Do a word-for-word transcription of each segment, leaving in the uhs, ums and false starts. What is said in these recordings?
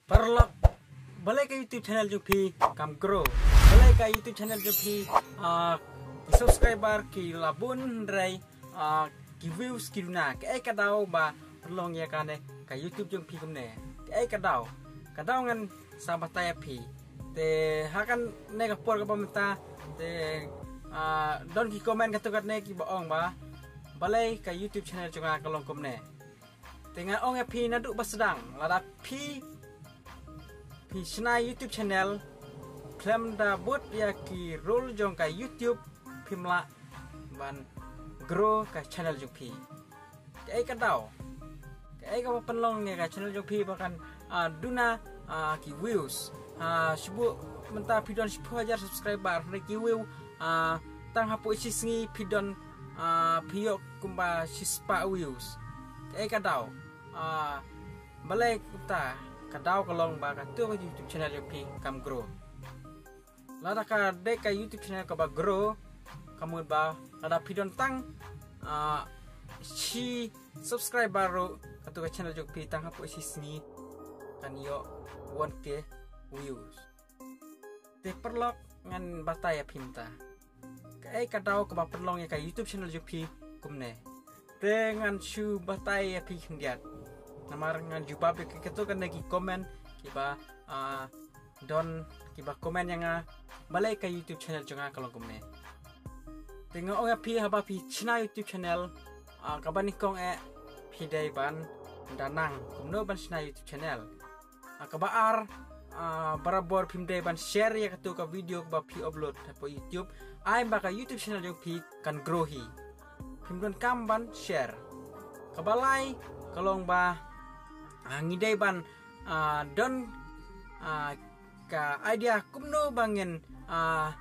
Paralok, balei ka YouTube channel jong phi kam grow? Balei ka YouTube channel jong phi, ah, ki subscriber ki la bun hynrei, ah, ki views ki duna? Kaei ka daw ba pynlong ïa kane ka YouTube jong phi kumne? Kaei ka daw? Ka daw ngan sa batai ïa phi. Te ha kane ka por kaba mynta te, ah, don ki comment katto katne kiba ong ba balei ka YouTube channel jong nga ka long kumne. Te nga ong ïa phi naduh ba sdang, lada phi, phi shna YouTube channel khlem da bud ïa ki rule jong ka YouTube, phim lah ban grow ka channel jong phi. Kaei ka daw? Kaei kaba pynlong ïa ka channel jong phi ba kan, ah, duna, ah, ki views? Ah, shu bud mynta phi don shiphew hajar subscriber, hynrei ki view, ah, tang hapoh shi sngi phi don, ah, phi ïoh kumba shispah views. Kaei ka daw? Ah, balei kumta? Ka daw ka long ba kato ka YouTube channel jong phi kam grow. Lada ka dei ka YouTube channel kaba grow, ka mut ba lada phi don tang, ah, shi subscriber ruh, kato ka channel jong phi tang hapoh shi sngi kan ïoh one K views. Te paralok, ngan batai ïa phi mynta kaei ka daw kaba pynlong ïa ka YouTube channel jong phi kumne. Te ngan shu batai ïa phi khyndiat, namar ngan jubab ïa ki katto katne ki comment kiba, ah, don kiba comment ïa nga balei ka YouTube channel jong nga ka long kumne. Te nga ong ïa phi, haba phi shna YouTube channel, ah, kaba nyngkong eh phi dei ban da nang kumno ban shna YouTube channel. Ah, kaba ar, ah, barabor phim dei ban share ïa kato ka video kaba phi upload hapoh YouTube, ai ba ka YouTube channel jong phi kan grow hi. Phim donkam ban share. Kaba lai ka long ba, ah, ngi dei ban, ah, don, ah, ka idea kumno ba ngin, ah,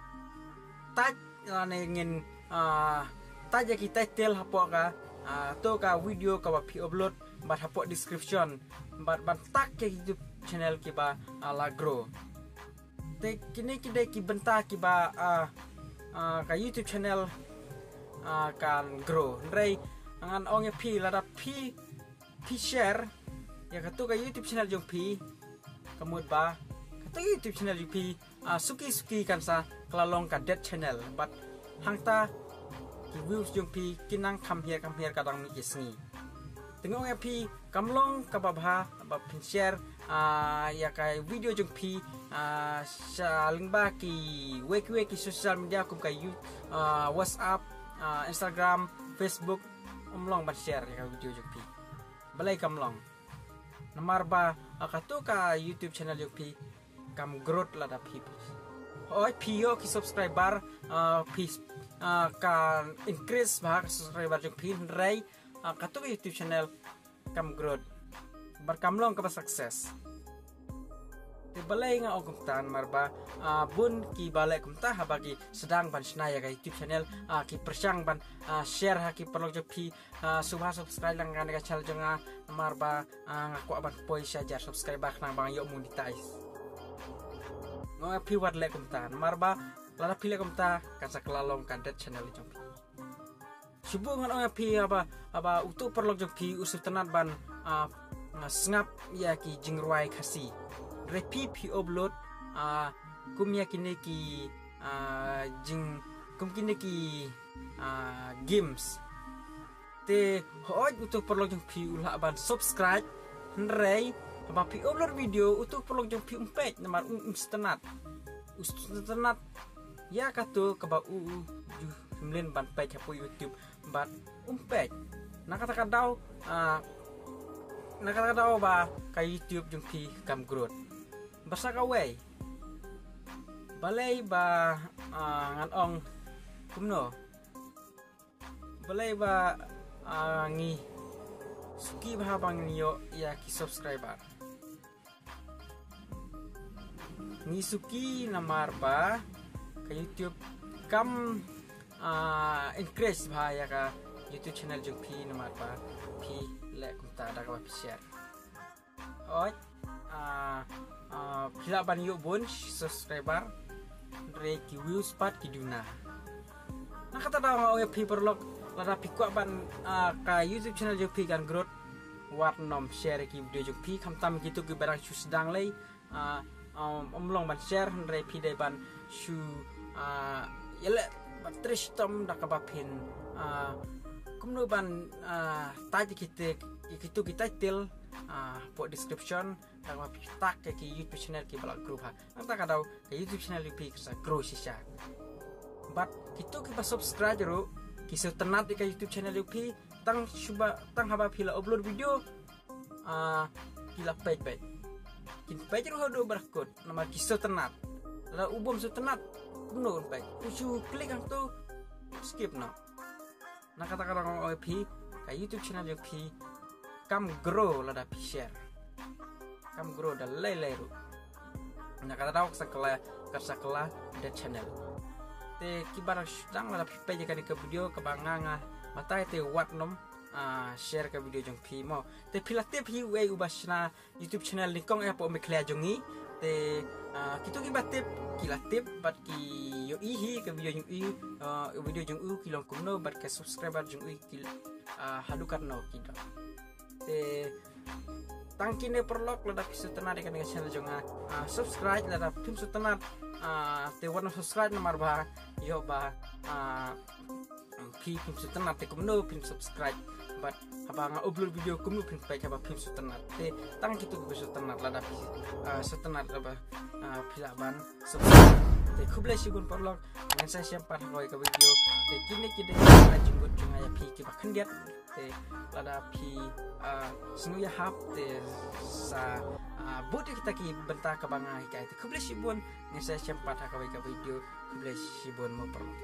touch lane ngin, ah, touch ïa ki title hapoh ka, ah, to ka video kaba phi upload, bad hapoh description, bad ban tag ïa ki YouTube channel kiba, ah, la grow. Te kine ki dei ki bynta kiba, ah, ah, ka YouTube channel, ah, kan grow. Hynrei ngan ong ïa phi, lada phi, phi share ïa kato ka YouTube channel jong phi, ka mut ba kato ka YouTube channel jong phi, ah, suki suki kan sa kylla long ka dead channel. Bad hangta ki views jong phi kin nang kham hiar kham hiar ka dang mih ki sngi. Te nga ong ïa phi, kam long kaba bha ba phin share, ah, ïa ka video jong phi, ah, sha lyngba kiwei kiwei ki social media kum ka You-, ah, WhatsApp, ah, Instagram, Facebook. Ym long ban share ïa ka video jong phi. Balei kam long? Namar ba, ah, kato ka YouTube channel jong phi kam growth lada phi, hooid phi ïoh ki subscriber, ah, phi, ah, ka increase bha ka subscriber jong phi, hynrei, ah, kato ka YouTube channel kam growth, bad kam long kaba success. Te balei nga ong kumta? Namar ba, ah, bun kiba leh kumta haba ki sdang ban shna ïa ka YouTube channel, ah, ki pyrshang ban, ah, share ha ki paralok jong phi, ah, sngewbha subscribe lang kane ka channel jong nga, namar ba, ah, nga kwah ban poi sha hajar subscriber khnang ba ngan ïoh monetize. Nga ong ïa phi wat leh kumta, namar ba lada phi leh kumta kan sa kylla long ka dead channel jong phi. Shu bud ngan ong ïa phi, haba, haba uto u paralok jong phi u sngewtynnat ban, ah, sngap ïa ki jingrwai Khasi, hynrei phi, phi upload, ah, kum ïa kine ki, ah, jing, kum kine ki, ah, games. Te hooid uto u paralok jong phi u lah ban subscribe, hynrei haba phi upload video uto u paralok jong phi um peit namar um, um sngewtynnat. Um sngewtynnat ïa kato kaba u, u ju himlin ban peit hapoh YouTube bad um peit. Na kata ka daw, ah, na kata ka daw ba ka YouTube jong phi kam growth. Bad sa kawei, balei ba, ah, ngan ong kumno? Balei ba, ah, ngi suki bha ba ngin ïoh ïa ki subscriber? Ngi suki namar ba ka YouTube kam, ah, increase bha ïa ka YouTube channel jong phi, namar ba phi leh kumta da kaba phi share. Hooid, ah, ah, phi lah ban ïoh bun subscriber, hynrei ki views pat ki duna. Na kata daw nga ong ïa phi paralok, lada phi kwah ban, ah, ka YouTube channel jong phi kan growth, wat nym share ki video jong phi, khamtam kito kiba dang shu sdang lei. Ah, um, ym long ban share, hynrei phi dei ban shu, ah, ïaleh ban trei shitom da kaba phin, ah, kumno ban, ah, type ïa kito, ïa kito ki title, ah, hapoh description, da kaba phi tag ïa ki YouTube channel kiba la grow ha. Nangta ka daw ka YouTube channel jong phi kan sa grow shisha. Bad kito kiba subscribe ruh ki sngewtynnat ïa ka YouTube channel jong phi, tang shuwa, tang haba phi la upload video, ah, ki la peit peit. Kin peit ruh haduh ba la kut, namar ki sngewtynnat. Lada u bym sngewtynnat, kumno un peit? U shu click hangto, skip noh. Na kata ka daw nga ong ïa phi, ka YouTube channel jong phi kam grow lada phi share. Kam grow da lei lei ruh. Na kata ka daw ka sa kylla, ka sa kylla dead channel. Te kiba dang sdang, lada phi peit ïa kane ka video kaba nga nga batai, te wat nym, ah, share ka video jong phi mo. Te phi la tip hi uei uba shna YouTube channel nyngkong eh hapoh Meghalaya jong ngi. Te, ah, kito kiba tip ki la tip bad ki ïohi hi ka video jong u, ah, video jong u ki long kumno bad ka subscriber jong u ki, ah, haduh katno ki don. Te tang kine paralok, lada phi sngewtynnat ïa kane ka channel jong nga, ah, subscribe, lada phim sngewtynnat, ah, te wat nym subscribe namar ba ïoh ba, ah, phi phim sngewtynnat te kumno phin subscribe. Bad haba nga upload video kumno phin peit haba phim sngewtynnat. Te tang kito kiba sngewtynnat, lada phi, ah, sngewtynnat lada, ah, phi lah ban subscribe. Te khublei shibun paralok, ngin sa ïashem pat ha kawei ka video. Te kine ki dei ki jingkut jong nga ïa phi kiba khyndiat. Te lada phi, ah, sngew ïahap te sa, ah, bud ïa kita ki bynta kaba nga hikai. Te khublei shibun, ngin sa ïashem pat ha kawei ka video. Khublei shibun mo paralok.